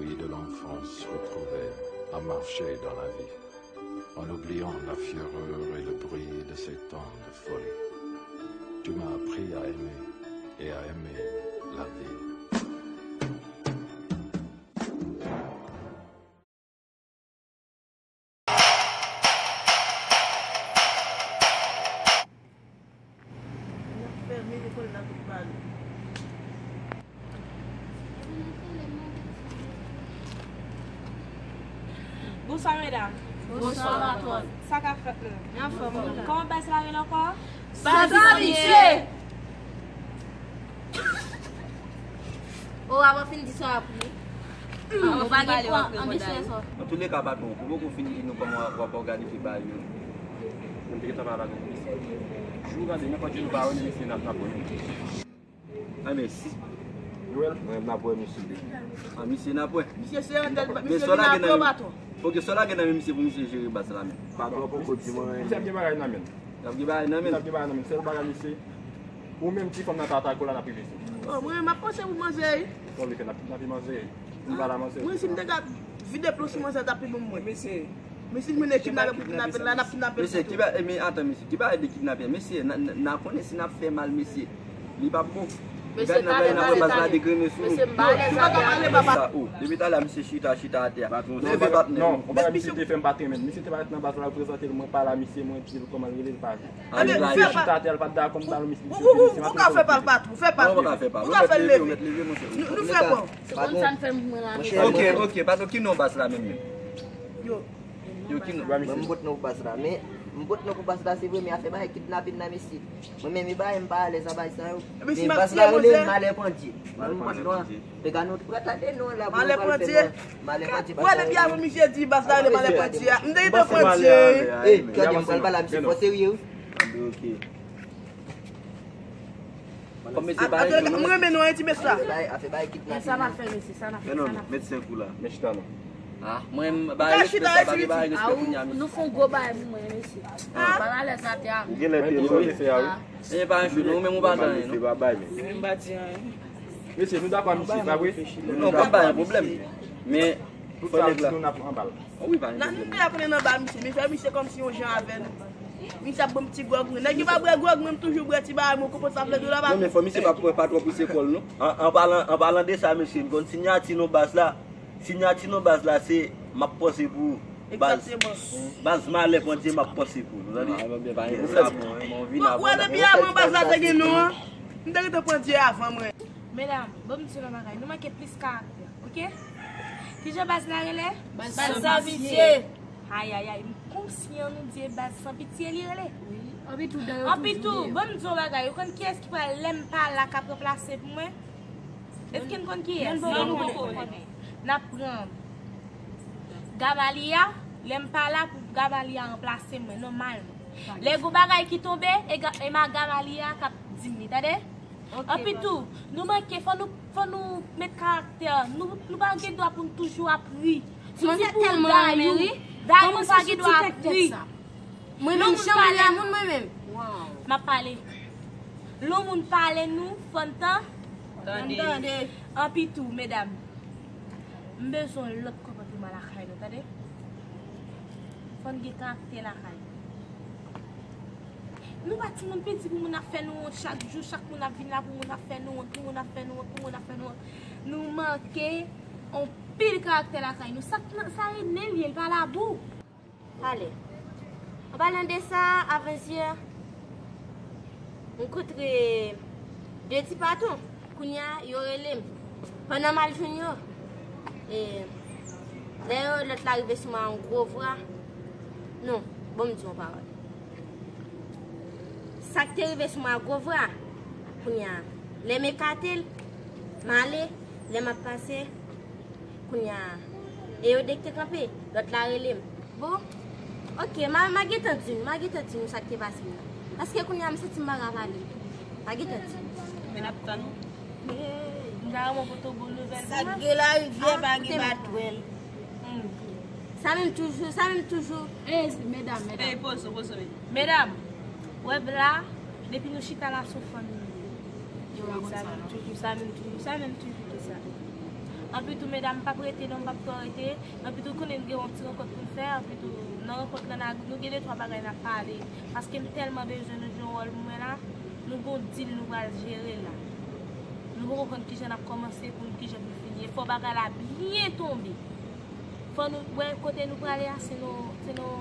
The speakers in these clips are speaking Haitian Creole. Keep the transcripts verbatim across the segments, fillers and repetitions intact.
De l'enfance retrouvée à marcher dans la vie, en oubliant la fureur et le bruit de ces temps de folie. Tu m'as appris à aimer et à aimer la vie. Bonswa medam. Bonswa patwòn. Sa k ap fèt la? N anfòm wi la. Kòman baz la rele ankò? Baz la misye. O, avan fin di sa a pou nou. Ou pa gen kwa anbisyon sa. Antouleka patwon, ou poko fin di nou kòman w ap òganize bagay yo. Mwen te gentan pale avèk misye. Jou gade nenpòt jou nou pa wè nou misye n ap n ap wè nou. Anben si. Jwèl, mwen m ap wè misye. A misye n ap wè. Misye se yon tèl misye vin apre w patwon. Ok, sa w lage nan men misye pou misye jere baz la menm? Patwon poko di mwen anyen. Misye ap gen bagay nan men l. L ap gen bagay nan men l. L ap gen bagay nan men l. Sèl bagay misye. Ou menm ti fanm nan ta atake w la n ap rive sou. Oh, mwen menm m ap panse pou manzè wi. Sa w vle fè n ap kidnape manzè? Nou pa la manzè. Mwen si m te ka vide plon sou manzè l t ap pi bon pou mwen. Mesye. Men si nou mennen kidnape pou kidnape l la n ap kidnape l tou. Mesye, ki bagay, men atan mesye, ki bagay de kidnape? Mesye, n a konnen si n ap fè mal mesye, li p ap bon. Mesye, talè, talè, talè. Mesye, m pa alèz avè w. Depi talè misye chita, chita atè a. Leve bat men. Non, yon bagay misye te fè m pa t renmen. Misye te parèt nan baz la, yo prezante l, mwen pale a misye, mwen di l kòman l rele, l pa vle. Misye chita atè a, l pa t dakò m pale misye. Ou ka fè pa l patwon, fè pa l. Ou ka fè l leve. Nou fè bon. Se konn sa n fè m mwen la. Ok, ok, patwon, ki non baz la menm menm? Yo. Yo ki non? Mwen m pot non pou baz la, men m pot non pou baz la se vre, men afè bagay kidnapin nan mesye. Mwen menm e bagay m pa alèz a bagay sa yo. Men baz la rele Malè Pandye. Mwen m pot non an. Pega nou pran tande non la pou nou pral fè Malè Pandye. Wè depi avan misye di baz la rele Malè Pandye a. M te gentan pandye. Ey, tande m pral pale a misye fò serye wi. Ok. Kòm mesye pa renmen nou. Mwen renmen nou an ti mesye la. Afè bay kidnapin. Sa n ap fè mesye, sa n ap fè. Men non, non, met senk ou la. Men chita non. Ah, mwen ba respè sa, pa gen ba respè kounye a mesye. Nou fè yon gwo bagay pou mwen mesye. Ou pa alèz atè a. Ou gen lè pye nou fè a wi. E pa anyen, nou menm ou pa di anyen non. Mesye, nou dakò a misye, pa vre? Non, pa bay yon pwoblèm. Men fò nèg la. Wi, pa gen pwoblèm. Nan nou te apre nan ba misye, men fè misye kòmsi yon jan avè nou. Misye ap ban m ti gwòg mwen. Nèg yo pa bwè gwòg, mwen m toujou bwè ti bagay mwen, ou konprann sa m vle di w la pa. Non, men fò misye pa pran pa twò pouse kò l non. An palan, an palan de sa mesye, m konn sinyati non baz la. Sinyati non baz la se m ap panse pou ou. Baz, baz Malè Pandye m ap panse pou ou. Nou tande? Ou wè depi avan baz la te gen non an, m te gentan pandye avan mwen. Medam, ban m di nou yon bagay, nou manke plis karaktè, ok? Kijan baz la rele? Baz san pitye. Ayayay, m konsyan nou di e baz san pitye li rele. Anpitou, ban m di yon bagay, ou konn kiyès ki pral lè m pa la k ap ranplase pou mwen? Èske n konn kiyès? Non, nou poko konnen. N ap pran Gamalia, lè m pa la pou Gamalia ranplase mwen, nòmalman. Lè gon bagay ki tonbe, e Gamalia k ap di m li, tande? Anpitou, nou manke, fò nou, fò nou met karaktè, nou, nou pa gen dwa pou n toujou ap ri. Si w di pou dayou, dayou pa gen dwa ap ri. Mwen menm, chanm la moun mwen menm. M ap pale. Lè yon moun pale nou, fò n tan. Tande. Anpitou, medam. M bezwen lòt konpòteman lakay nou, tande. Fò n gen karaktè lakay. Nou pa timoun piti pou moun ap fè nou wont chak jou, chak moun ap vin la pou moun ap fè nou wont, pou moun ap fè nou wont, pou moun ap fè nou wont. Nou manke anpil karaktè lakay nou. Sa, sa e nen l ye, l pa labou. Ale. An palan de sa, avanzyè, m kontre de ti patwon. Kounye a, yo rele m. Pandan m al jwenn yo, e, lè yo, lòt la rive sou mwen a yon gwo vwa. Non, bon, m di yon pawòl. Sa k te rive sou mwen a gwo vwa, kounye a, lè m ekate l, m ale, lè m ap pase, kounye a, e yo de k te kanpe, lòt la rele m. Bon, ok, m a, m a gentan di nou, m a gentan di nou sa k te pase m nan. Paske kounye a, m santi m pa ka pale. M a gentan di nou. Men n ap tann ou. M ta renmen pote w bon nouvèl. Sa k gen larivyè pa gen batwèl. Sa menm toujou, sa menm toujou. Ey, medam, medam. Ey, poze w, poze w. Medam, wè bla, depi nou chita la, se yon fanmi nou ye. Sa menm toujou, sa menm toujou, sa menm toujou, ki sa. Anpi tou, medam, m p ap rete non, m p ap twò rete. Anpi tou, konnen n gen yon ti rankont pou n fè. Anpi tou, nan rankont lan, n a, nou gen de twa bagay n ap pale. Paske m tèlman bezwen nou jwe wòl mwen la, nou gon dil nou pral jere la. Nou poko konn kijan n ap kòmanse pou n kijan pou n fini. E fò bagay la byen tonbe. Fò nou, wè, kote nou prale a, se nan, se nan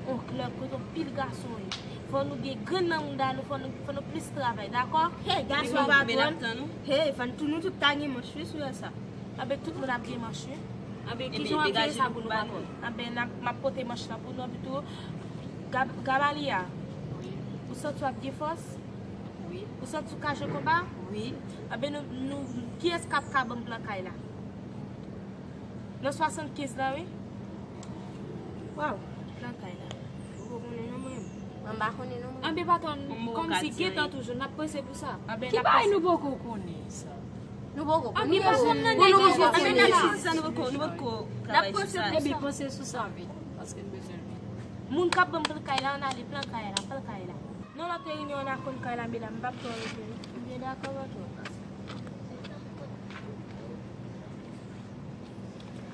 yon klèb kote yon pil gason ye. Fò nou gen grenn nan mouda nou, fò nou, fò nou plis travay, dakò? Hey, gason patwòn. Hey, fò nou tout, nou tout ta gen manch wi sou sa. Anben, tout moun ap gen manch wi. Anben, kijan w ap jere sa pou nou pa pè? Anben, n ap, m ap pote manch lan pou nou, anpi tou, Gab-, Gabalia, ou santi w ap gen fòs? Wi. Ou santi w ka jwe konba? Wi. Anben, nou, nou, kiyès k ap ka ban m plan kay la? Nan swasannkenz lan, wi. Waw, plan kay la. Ou poko konnen non mwen. Mwen pa konnen non mwen. Anben, patwòn, kòmsi gentan toujou, n ap panse pou sa. Anben, ki bagay nou poko konnen sa? Nou poko konnen. Anben, patwòn nan nèg yo. Anben, n ap panse pou sa. N ap panse pou sa. Ebyen, panse sou sa vit, paske n bezwen l vit. Moun k ap ban m plan kay la, ann ale, plan kay la, plan kay la. Nan lòt reyinyon, ann a konn kay la, medam, m p ap twò rete. Ebyen, dakò, patwòn.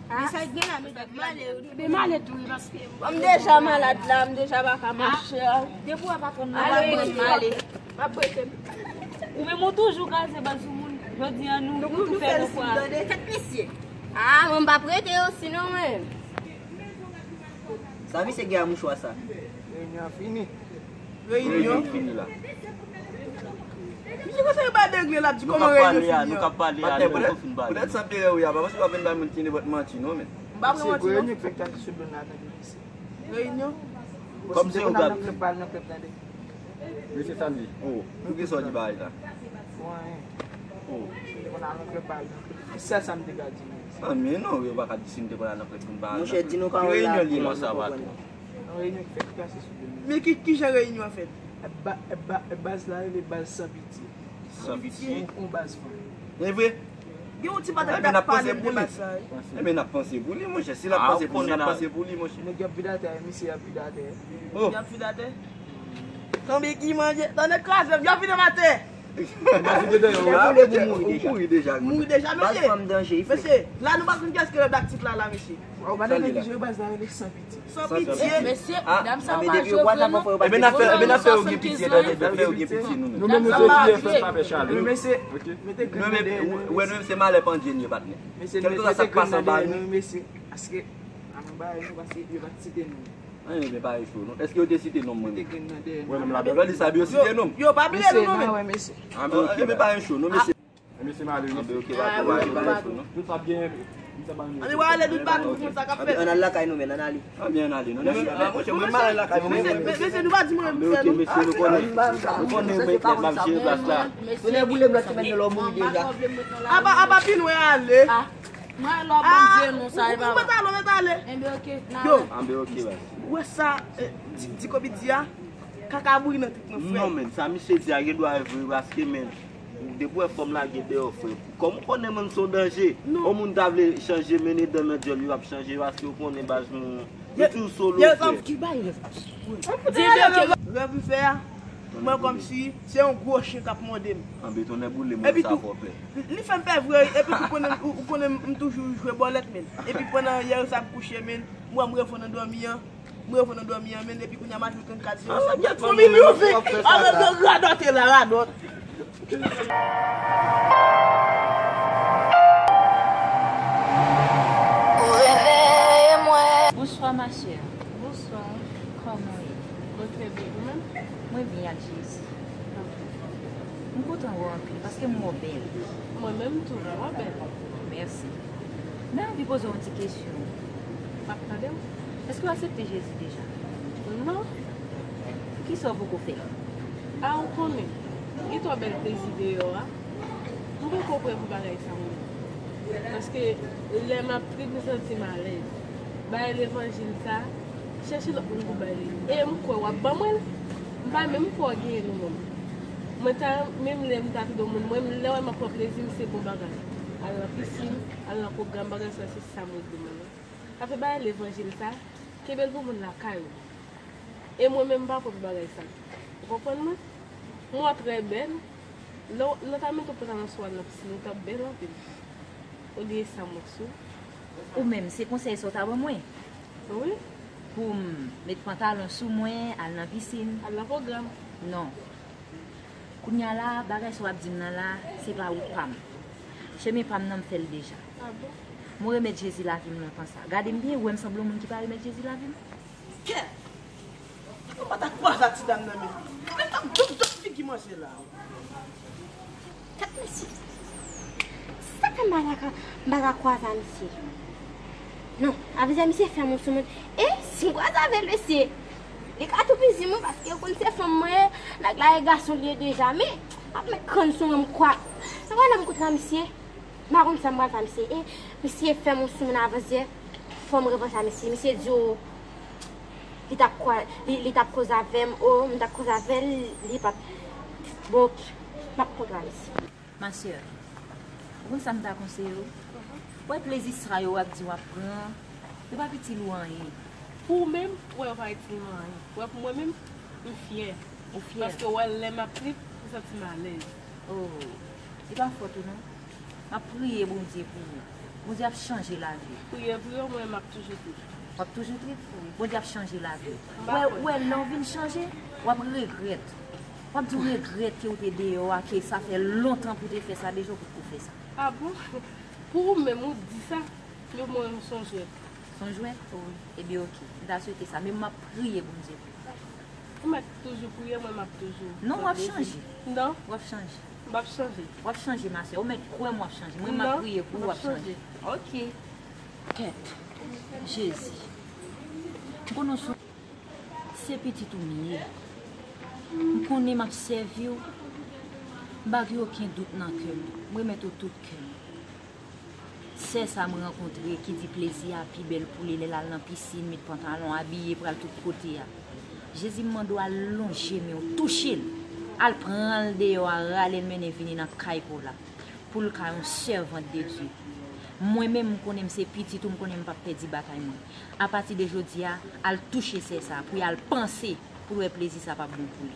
Mesaj gen la, medam. M ale wi. Ebyen, m ale tou wi, paske m deja malad la, m deja pa ka mache. Depi w wè patwòn nan, m ale. M ap rete. Ou menm ou toujou kraze baz sou moun. Jodi a nou, nou tou fè nou kwa. Kèt mesye. Ah, mwen m p ap rete osi non mwen. Sa misye gen a mouchwa sa? Reyinyon an fini. Reyinyon fini la. Misye kòmanse ba degle l ap di kòman reyinyon fini an. Nou k ap pale a, nou poko fin pale. Poutèt sa m te rè wi a, pa paske w ap vin bay moun ki nenpòt manti non men. M pa pran manti non. Reyinyon k fèk pase sou do n la tande mesye. Reyinyon. Kòm se yo gad. Nan klèb, pa al nan klèb tande. Mesye Sandy, oh, pou ki sa w di bagay sa? Mwen. Oh. Mwen te konn al nan klèb, pa al nan klèb. Se sèl sa m te ka di nou. Ah, men non, yo pa ka di si m te konn al nan klèb pou m pa al nan klèb. Monchè, di nou pawòl la pou nou konprann. Yon reyinyon ki fèk pase sou de moun. Men ki, ki jan reyinyon an fèt? E ba, e ba, e baz la rele baz san pitye. San pitye? Yon, yon baz fanm. E vre? Gen yon ti patat k ap pale m de baz sa, wi. Ebyen, n ap panse pou li, monchè. Si l ap panse pou nou, n ap panse pou li, monchè. Nèg y ap vide atè, misye y ap vide atè. Oh. Y ap vide atè. Tanbe ki manje, tande kraze m, y ap vide m atè. Ou mouri deja. Mouri deja, mesye. Mesye, la nou pa konn kiyès ki rèd ak tit la, la, mesye. Ou pa tande ki jan baz la rele san pitye. San pitye. Mesye, dam sa yo pa jwe vre non. Ebyen n ap fè, ebyen n ap fè yo gen pitye, n ap fè yo gen pitye nou menm. Nou menm nou te di F M pa fè chalè. Mesye, mete grenn nan dèyè nou. Wè nou menm se malè pandye n ye patnè. Kèlkeswa sa k pase anba nou. Mesye, paske anba nou, paske yo pa t site non. Ebyen pa gen cho non. Èske yo te site non mwen? Mete grenn nan dèyè nou. Wè menm la. Yo pa bliye nou non menm. Ebyen pa gen cho non mesye. Mesye m ale wi mesye. Anben oke, pa twò, pa twò. Tout sa byen, tout sa byen. Ann ale, tout bagay, tout sa k ap fèt. Ann al lakay nou, men, ann ale. Anben ann ale non. Mesye, mwen m ale lakay mwen. Mesye, nou pa di mwen m fè nou. Anben oke mesye, nou konnen, nou konnen mwen klè m ap jere plas la. Tounen boule m lòt semèn nan, lè w mouri deja. Apa, apa pi nou ale. Mwen lò Bondye nou sa e pa. Ou mèt ale, ou mèt ale. Enben oke. Yo. Anben oke baz. Ou wè sa, eh, di, di Kobe di a? Kaka bouyi nan tèt mwen frè. Non men, sa misye di a gen dwa vre paske men. Depi w wè fanm lage dèyè w, frè. Kòm ou konnen moun se yon danje. Non. Yon moun ta vle chanje mennen dan nan dyòl, li p ap chanje paske ou konnen baz nou, nou toujou solo, frè. Rèv m fè a, mwen kòmsi se yon gwo chen k ap mòde m. Anben tonnè boule m, wè sa fò pè. Li fè m pè vre, epi ou konnen, ou, ou konnen m toujou jwe bòlèt, men. Epi pandan yè sa m kouche, men, m wè m revon nan dòmi an. Mwen reponn nan dòmi an, men depi kounye a m a jwe trannkat zewo senk. Fò mizik, arete radòt la, radòt. Ou reveye mwen. Bonsoir ma chère. Bonsoir. Kòman w ye? Mwen trè byen, ou menm? Mwen byen ak Jezi. M kontan wè w anpil paske m wè w bèl. Mwen menm tou, mwen bèl. Mèsi. Mwen anvi poze w yon ti kesyon. M ap tande w. Èske w aksepte Jezi deja? Non. Poukisa w poko fè l? A, ou konnen, gen twò bèl plezi deyò a. M poko prè pou bagay sa mwen. Paske lè m ap trip, m santi m alèz. Bay levanjil sa, chèche lòt moun pou bay li. E m kwè w ap ban mwen l. M pa menm kwè w genyen nou menm. Mwen ta, menm lè m ta tou de moun, mwen, lè w wè m ap pran plezi m, se bon bagay. Al nan pisin, al nan pwogram, bagay sa, se sa m regle mwen. Sa fè bay levanjil sa, kenbe l pou moun lakay ou. E mwen menm m pa kwè pou bagay sa. Ou konprann mwen? Mwen trè bèl. Lè w, lè w ta mete w pantalon sou w al nan pisin, ou t ap bèl anpil. Olye sa, mwen sou. Ou menm, se konsèy sa w ta ban mwen? Wi. Pou m met pantalon sou mwen, al nan pisin? Al nan pwogram. Non. Kounye a la, bagay sa w ap di m nan la, se pa wout pa m. Chemen pa m nan, m fè l deja. Ah bon? Mwen remèt Jezi lavi m lontan sa. Gade m byen, ou wè m sanble yon moun ki pa remèt Jezi lavi m? Kè! Ou pa ta kwaze a ti dam nan menm. Mwen t ap dòk dòk figi manzè la. Gad mesye. Sa fè m pa ta ka, m pa ka kwaze a misye. Non, avèzè misye fè m yon sou moun. E si m kwaze avè l mesye, li ka toupizi m wi, paske ou konn se fanm mwen ye, nèg la e gason li ye deja, men m ap met kran sou mwen m kwak. Sa wè lè m kontre a misye, m pa konn sa m pral fè a misye. E misye fè m yon sou moun avèzè, fò m revanche a misye. Misye di w li t ap kwa, li, li t ap koze avè m, o, m t ap koze avè l, li p ap. Bon, ok, m ap kontre a misye. Ma sè, ou konn sa m ta konseye w? Wè plezi sa yo w ap di w ap pran, yo p ap itil ou anyen. Pou ou menm, ou wè yo pa itil mwen anyen. Ou wè pou mwen menm, m fyè. Ou fyè. Paske ou wè lè m ap trip, m santi m alèz. Oh, e pa fòt ou non. M ap priye Bondye pou ou. Bondye ap chanje lavi w. Priye pou yo, mwen m ap toujou trip. W ap toujou trip? Bondye ap chanje lavi w. Wè, wè lè w vin chanje, w ap regrèt. W ap di w regrèt ke w te deyò a, ke sa fè lontan pou w te fè sa, deja w potko fè sa. Ah bon? Pou ou menm ou di sa, yo mwen yon sonjwè. Sonjwè? Wi. Ebyen ok, m ta swete sa, men m ap priye Bondye pou ou. Ou mèt toujou priye, mwen m ap toujou. Non, w ap chanje. Non, W ap chanje. m ap chanje. W ap chanje, ma sè. Ou mèt kwè m w ap chanje. Mwen, m ap Non, priye pou m ou, w ap ap chanje. chanje. Ok. Kèt. Jezi. M konnen w sou. Se pitit ou m ye. M konnen m ap sèvi w. M pa gen okenn dout nan kè m. M remèt ou tout kè m. Sè sa m rankontre ki di plezi a pi bèl pou li lè l al nan pisin, met pantalon, abiye, pral tout kote a. Jezi, m mande w al lonje men w, touche l. Al pran l deyò a, rale l mennen vini nan kay pa w la. Pou l ka yon sèvant de Dye. Mwen menm, m konnen m se pitit ou, m konnen m p ap pèdi batay mwen. Apati de jodi a, al touche sè sa, pou y al panse, pou l wè plezi sa p ap bon pou li.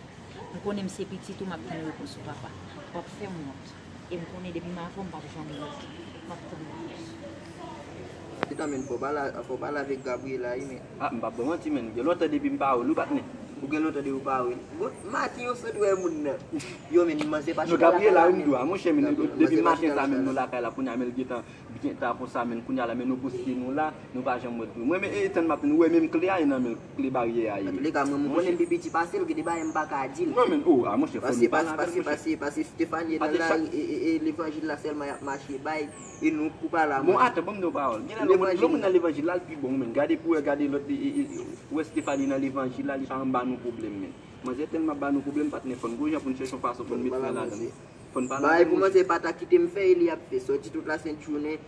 M konnen m se pitit ou, m ap tann repons ou, papa. W ap fè m wont. E m konnen depi m avè w, m p ap janm wont. M ap tann repons ou. Teta men, fò w pale, fò w pale avèk Gabriela wi, men. Ah, m p ap ba w manti, men. Gen lontan depi m pa wè l wi, patnè. Ou gen lontan depi w pa wè l. Bon, maten yon sot wè moun nan. Yo, men, manzè pa Nou, Gabriela wi, m di w a, monchè, men, depi maten sa, men, nou lakay la, kounye a, men, l gentan, gentan konsa, men, kounye a la, men, nou poste nou la, nou pa janm wè l tou. Mwen, men, e, tann m ap tann, ou wè, menm kle a ye nan men l, kle baryè a ye. Antouka, mwen, mwen konnen m pi piti pase l, gen de bagay m pa ka di l. Non, men, oh, ah, monchè, fò nou pale avè l, monchè. Pase, pase, pase Stephanie nan lari, e, e, e, levanjil la sèlman y ap mache bay, e nou pou pale a manzè. Bon, atan, ban m di w pawòl. Gen lè lè moun nan levanjil la, l pi bon, men. Gade pou wè, gade lòt, e, e, e, ou wè Stephanie nan levanjil la, li pa janm ba nou pwoblèm, men. Manzè tèlman ap ba nou pwoblèm, patnè, fò n gon jan pou n chèche yon fason pou n met fen ladan l. Fò n pale avè l, monchè. Bagay pou manzè pa ta kite m fè, e li ap fè. Sòti tout lasent jounen.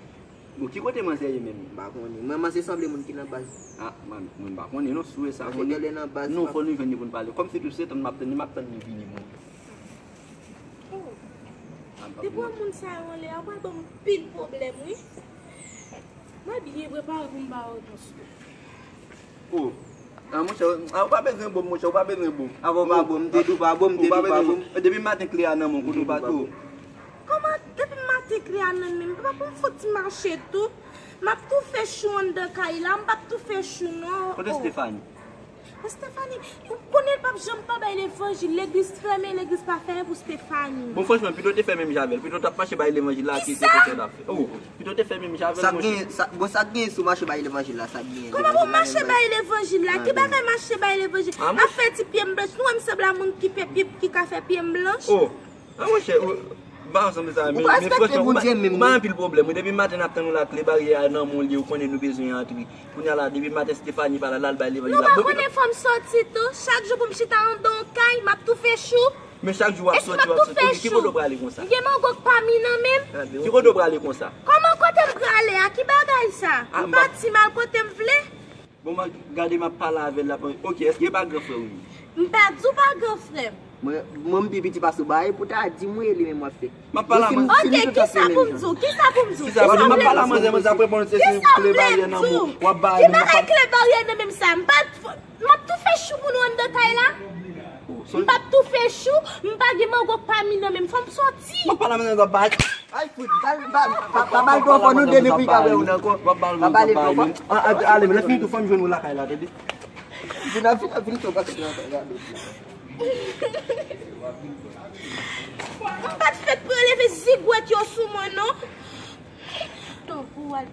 Bon, ki kote manzè ye menm? M pa konnen. Mwen, manzè sanble moun ki nan baz. Ah, mwen, mwen m pa konnen non, si w wè sa, konnen. Non, fò nou jwenn li pou n pale. Kòm se tou se tann m ap tann li, m ap tann li vini, mwen. Oh. Depi w wè moun sa yo anlè a, w pral ban m pil pwoblèm, wi. Mwen byen prepare pou m ba w repons ou. Oh. Ah, monchè, ah, ou pa bezwen bon, monchè, ou pa bezwen bon. Avan w pa bon, m te di w pa bon, m te di w pa bon. Depi maten kle a nan men w, kote w pa tou. Kòman depi maten kle a nan men m? Papa, pou m fout ti mache tou. M ap tou fè chou anndan kay la, m p ap tou fè chou non. Kote Stephanie? Stephanie, ou konnen l p ap janm pa bay levanjil, legliz fèmen, legliz pa fèmen pou Stephanie. Bon, franchman, pito te fè menm jan avè l, pito w t ap mache bay levanjil la, ki se konsèy l ap fè. Oh, pito w te fè menm jan avè l, monchè. Sa k gen, sa, bon, sa k gen si w mache bay levanjil la, sa k gen? Kòman pou mache bay levanjil la? Ki bagay mache bay levanjil? Ap fè ti pye m blanch, nou wè m sanble a moun ki fè pye, ki ka fè pye m blanch? Oh, ah, monchè, ou, m pa ansanm de sa, men, men franchman, ou ba, ou ba anpil pwoblèm. Depi maten n ap tann ou la, kle baryè a nan men w li ye, ou konnen nou bezwen antre. Kounye a la, depi maten Stephanie pa la, l al bay levanjil la. Nou pa konnen fò m sòti tou. Chak jou pou m chita anndan yon kay, m ap tou fè chou. Men chak jou w ap sòti, w ap sòti. Ki kote w prale konsa? M gen mango k pa mi nan men m. Ki kote w prale konsa? Kòman kote m prale a? Ki bagay sa? M pati m al kote m vle. Bon, m gade m ap pale avè l la. Ok, èske e pa gran frè w li ye? M pa di w pa gran frè m. Mwen, mwen m pi piti pase w, bagay pou ta di m wi, e li menm w ap fè. M ap pale a manzè. Ok, kisa pou m di w? Kisa pou m di w? Kisa pou m di w? M ap pale a manzè, manzè ap reponn se sou kle baryè nan men w. W ap ba li, m ap pale. Ki bagay kle baryè nan men m sa? M pa, m ap tou fè chou pou nou anndan kay la. M p ap tou fè chou, m pa gen mango k pa mi nan men m, fò m sòti. M ap pale a manzè, manzè ap ba. Ay, fout, pa, pa, pa, pa ba l twò fò, nou de nou pika wè ou nan kò. Pa ba l twò fò. Ah, ah, ale, lè fini tou, fò m jwenn ou lakay la, tande. Vin ap, vin ap, vin tou, pa t lakay la. M pa t fèt pou yo leve zigwèt yo sou mwen, non. Tanpri w al.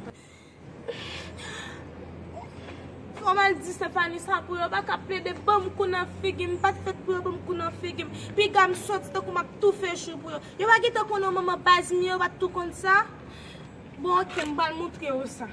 Fò m al di Stefani sa pou yo pa ka plede ban m kou nan figi m. M pa t fèt pou yo ban m kou nan figi m. Piga m soti tankou m ap toufe chou pou yo. Yo pa gentan konnen manman baz m ye, yo pa t tou konn sa. Bon, oke, m pral montre yo sa.